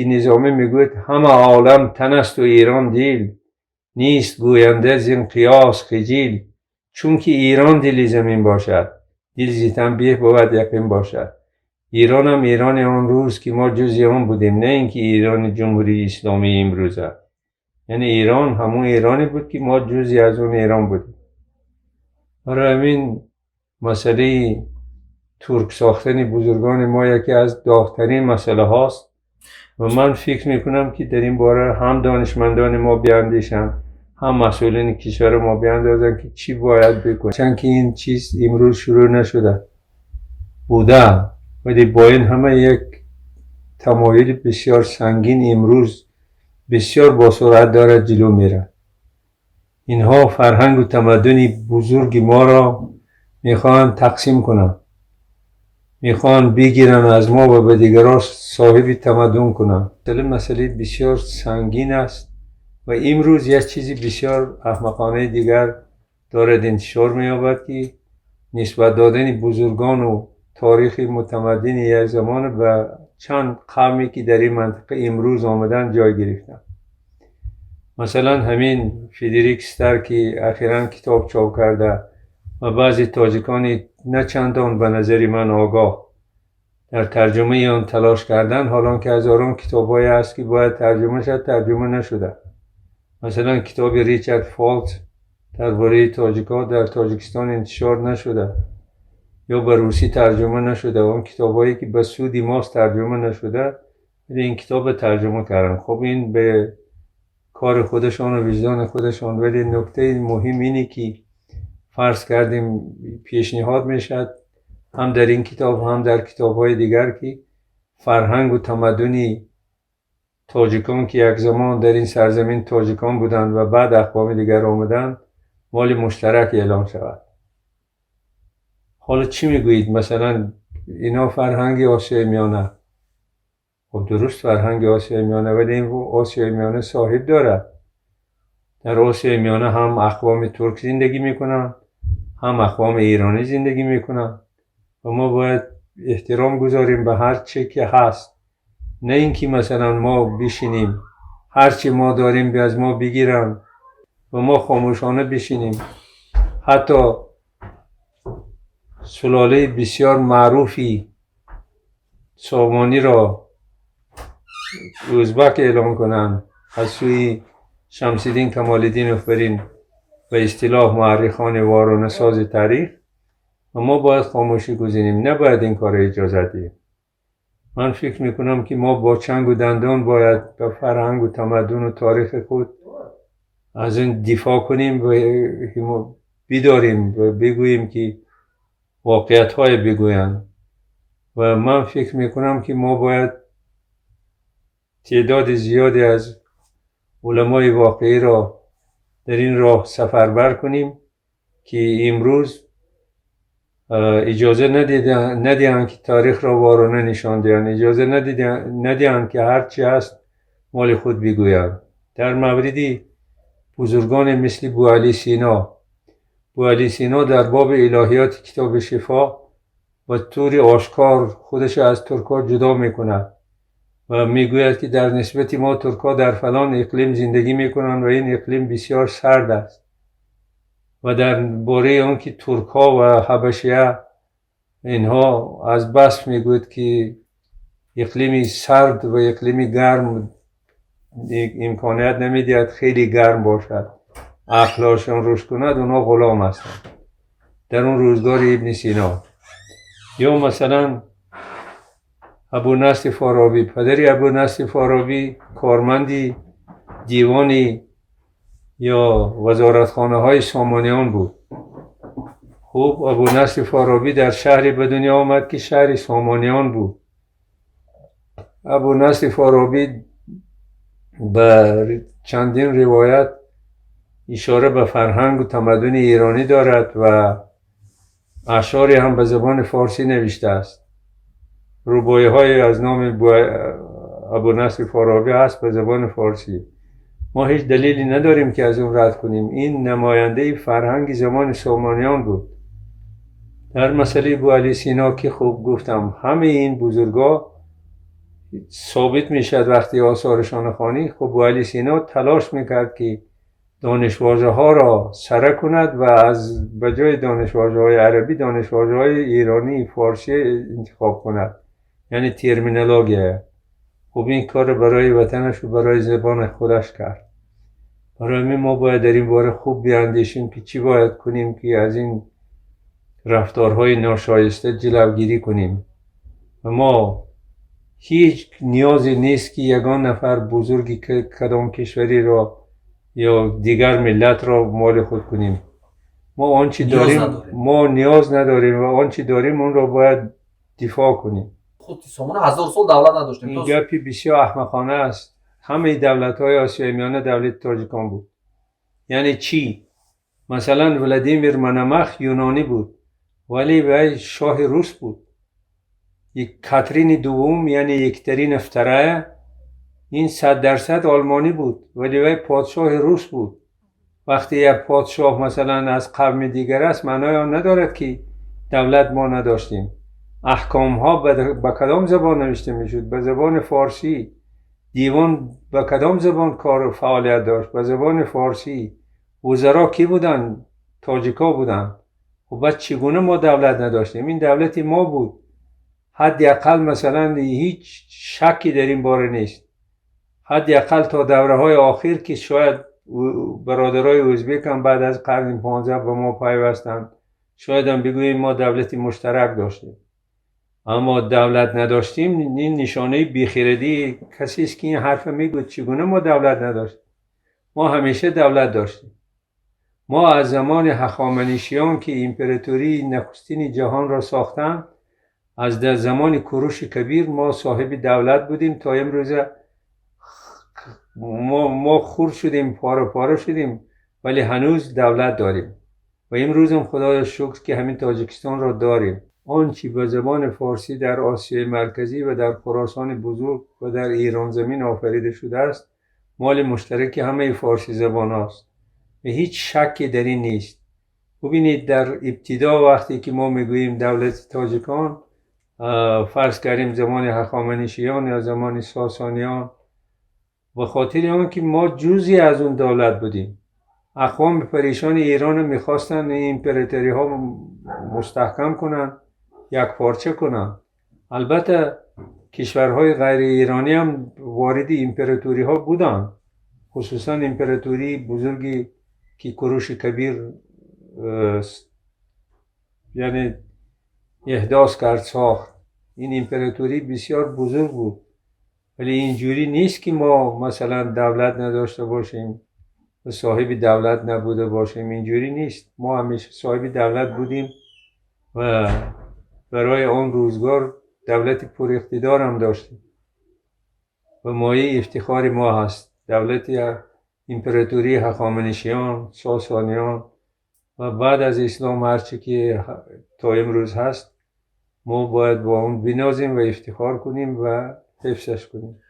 Низомӣ мегӯяд: «Ҳама олам тан асту Эрон дил, нест гӯянда зин қиёс хиҷил. Чунки Эрон дили замин бошад, дил зи тан беҳ бувад, яқин бошад». Эрон ҳам Эрони он рӯз, ки мо ҷузъи он будем, на инки Эрони Ҷумҳурии Исломии имрӯза. Яъне Эрон ҳамон Эроне буд, ки мо ҷузъи аз он Эрон будем. Барои ҳамин масъалаи турк сохтани бузургони мо яке аз доғтарин масъала ҳост ва ман фикр мекунам, ки дар ин бора ҳам донишмандони мо биандешанд, ҳам масъулини кишвари мо биандозанд, ки чӣ бояд бикунем. Чунки ин чиз имрӯз шурӯъ нашуда буда, вале бо ин ҳама як тамоюли бисёр сангин имрӯз бисёр бо суръат дорад ҷилӯ меравад. Инҳо фарҳангу тамаддуни бузурги моро мехоҳанд тақсим кунанд, мехоҳанд бигиранд аз мо ва ба дигарон соҳиби тамаддун кунанд. Масъалаи бисёр сангин аст ва имрӯз як чизи бисёр аҳмақонаи дигар дорад интишор меёбад, ки нисбат додани бузургону таърихи мутамаддини як замон ба чанд қавме, ки дар ин минтақа имрӯз омадан ҷой гирифтанд. Масалан, ҳамин Фредерик Старк, ки ахиран китоб чоп карда ва баъзе тоҷикони на чандон ба назари ман огоҳ дар тарҷумаи он талош карданд, ҳол он ки ҳазорон китобҳое ҳаст, ки бояд тарҷума шавад, тарҷума нашуда. Масалан, китоби Ричард Фолт дар бораи тоҷикҳо дар Тоҷикистон интишор нашуда ё ба русӣ тарҷума нашуда. Он китобҳое, ки ба суди мост, тарҷума нашуда, вале ин китобро тарҷума карданд. Хуб, ин ба кори худашон ва виҷдони худашон, вале нуктаи муҳим ине, ки фарз кардем, пешниҳод мешавад ҳам дар ин китоб, ҳам дар китобҳои дигар, ки фарҳангу тамаддуни тоҷикон, ки як замон дар ин сарзамин тоҷикон буданд ва баъд ақвоми дигар омаданд, моли муштарак эълон шавад. Ҳоло чӣ мегӯед? Масалан, ино фарҳанги Осиёи Миёна. Хуб, дуруст, фарҳанги Осиёи Миёна, вале ин Осиёи Миёна соҳиб дорад. Дар Осиёи Миёна ҳам ақвоми турк зиндагӣ мекунанд, ҳам ақвоми эронӣ зиндагӣ мекунанд ва мо бояд эҳтиром гузорем ба ҳар чӣ ки ҳаст, на ин ки масалан мо бишинем, ҳар чӣ мо дорем, аз мо бигиранд ва мо хомӯшона бишинем. Ҳатто сулолаи бисёр маъруфи Сомониро ӯзбак эълон кунанд аз сӯи Шамсиддин Камолиддинов, бар ин ба истилоҳ муаррихони воронасози таърих, ва мо бояд хомӯшӣ гузинем. Набояд ин корро иҷозат диҳем. Ман фикр мекунам, ки мо бо чангу дандон бояд ба фарҳангу тамаддуну таърихи худ аз ин дифоъ кунем ва бидорем ва бигӯем, ки воқеиятҳое бигӯянд. Ва ман фикр мекунам, ки мо бояд теъдоди зиёде аз уламои воқеиро дар ин роҳ сафарбар кунем, ки имрӯз иҷоза надиҳанд, ки таърихро ворона нишон диҳанд, иҷоза надиҳанд, ки ҳар чи ҳаст, моли худ бигӯянд. Дар мавриди бузургоне мисли Бӯалӣ Сино, Бӯалӣ Сино дар боби илоҳиёти китоби Шифо ба тури ошкор худашро аз туркҳо ҷудо мекунад ва мегӯяд, ки дар нисбати мо туркҳо дар фалон иқлим зиндагӣ мекунанд ва ин иқлим бисёр сард аст. Ва дар бораи он ки туркҳо ва ҳабашия инҳо аз бас мегӯяд, ки иқлими сард ва иқлими гарм имконият намедиҳад, хеле гарм бошад, ақлҳошон рушд кунад, онҳо ғулом ҳастанд дар он рӯзгори Ибни Сино. Ё масалан, Абу Насри Форобӣ. Падари Абу Насри Форобӣ корманди дивони ё вазоратхонаҳои Сомониён буд. Хуб, Абу Насри Форобӣ дар шаҳре ба дунё омад, ки шаҳри Сомониён буд. Абу Насри Форобӣ ба чандин ривоят ишора ба фарҳангу тамаддуни эронӣ дорад ва ашъоре ҳам ба забони форсӣ навиштааст. Рубоиҳое аз номи Абу Насри Форобӣ ҳаст ба забони форсӣ. Мо ҳеҷ далеле надорем, ки аз он рад кунем. Ин намояндаи фарҳанги замони Сомониён буд. Дар масъалаи Бӯалӣ Сино, ки хуб гуфтам, ҳамаи ин бузургҳо ثابت میشد وقتی آثارشان خوانی. خب بوعلی سینا تلاش میکرد که دانشواژه ها را سره کند و از بجای دانشواژه های عربی، دانشواژه های ایرانی فارسی انتخاب کند، یعنی терминология. خب این کار برای وطنش و برای زبان خودش کرد. برای همین ما باید در این باره خوب بیاندیشیم که چی باید کنیم که از این رفتارهای ناشایسته جلوگیری کنیم. و ما هیچ نیازی نیست که یگان نفر بزرگی که کدام کشوری را یا دیگر ملت را مال خود کنیم. ما آنچه نیاز داریم نداریم. ما نیاز نداریم و آنچه داریم اون را باید دفاع کنیم. Худ Сомона 1000 сол давлат надоштем. این گپی بسیار احمقانه است. همه دولت های آسیای میانه دولت تاجیکان بود. یعنی چی؟ مثلا ولادیمیر منمخ یونانی بود ولی وی شاه روس بود. یک کاترین دوم، یعنی یکترین вторая، این 100% آلمانی بود ولی وی پادشاه روس بود. وقتی یک پادشاه مثلا از قوم دیگر است، معنای آن ندارد که دولت ما نداشتیم. احکام ها به کدام زبان نوشته میشد؟ به زبان فارسی. دیوان به کدام زبان کار و فعالیت داشت؟ به زبان فارسی. وزرا کی بودن؟ تاجیکا بودن. خب بعد چگونه ما دولت نداشتیم؟ این دولت ما بود. حداقل مثلا هیچ شکی در این باره نیست. حداقل تا دوره های آخر که شاید برادرای ازبک هم بعد از قرن 15 به ما پیوستند، شاید هم بگوییم ما دولتی مشترک داشتیم. اما دولت نداشتیم، این نشانه بیخردی کسی است که این حرف میگوید. چگونه ما دولت نداشتیم؟ ما همیشه دولت داشتیم. ما از زمان هخامنشیان که امپراتوری نخستین جهان را ساختند، از در زمان کوروش کبیر ما صاحب دولت بودیم تا امروز. ما خورد شدیم، پاره پاره شدیم، ولی هنوز دولت داریم و امروز هم خدایا شکر که همین تاجیکستان را داریم. آنچه به زبان فارسی در آسیای مرکزی و در خراسان بزرگ و در ایران زمین آفریده شده است، مال مشترک همه فارسی زبان هاست و هیچ شکی در این نیست. ببینید، در ابتدا وقتی که ما میگوییم دولت تاجیکان، فرض کردیم زمان هخامنشیان یا زمان ساسانیان، به خاطر آن که ما جزئی از اون دولت بودیم. اقوام پریشان ایران میخواستن این امپراتوری ها مستحکم کنن، یک پارچه کنن. البته کشورهای غیر ایرانی هم وارد امپراتوری ها بودن، خصوصا امپراتوری بزرگی که کوروش کبیر یعنی احداث کرد، ساخت. این امپراتوری بسیار بزرگ بود، ولی اینجوری نیست که ما مثلا دولت نداشته باشیم و صاحب دولت نبوده باشیم. اینجوری نیست. ما همیشه صاحب دولت بودیم و برای آن روزگار دولت پر اقتدار هم داشتیم و مایه افتخار ما هست دولت امپراتوری هخامنشیان، ساسانیان و بعد از اسلام هرچی که تا امروز هست، ما باید با اون بنازیم و افتخار کنیم و حفظش کنیم.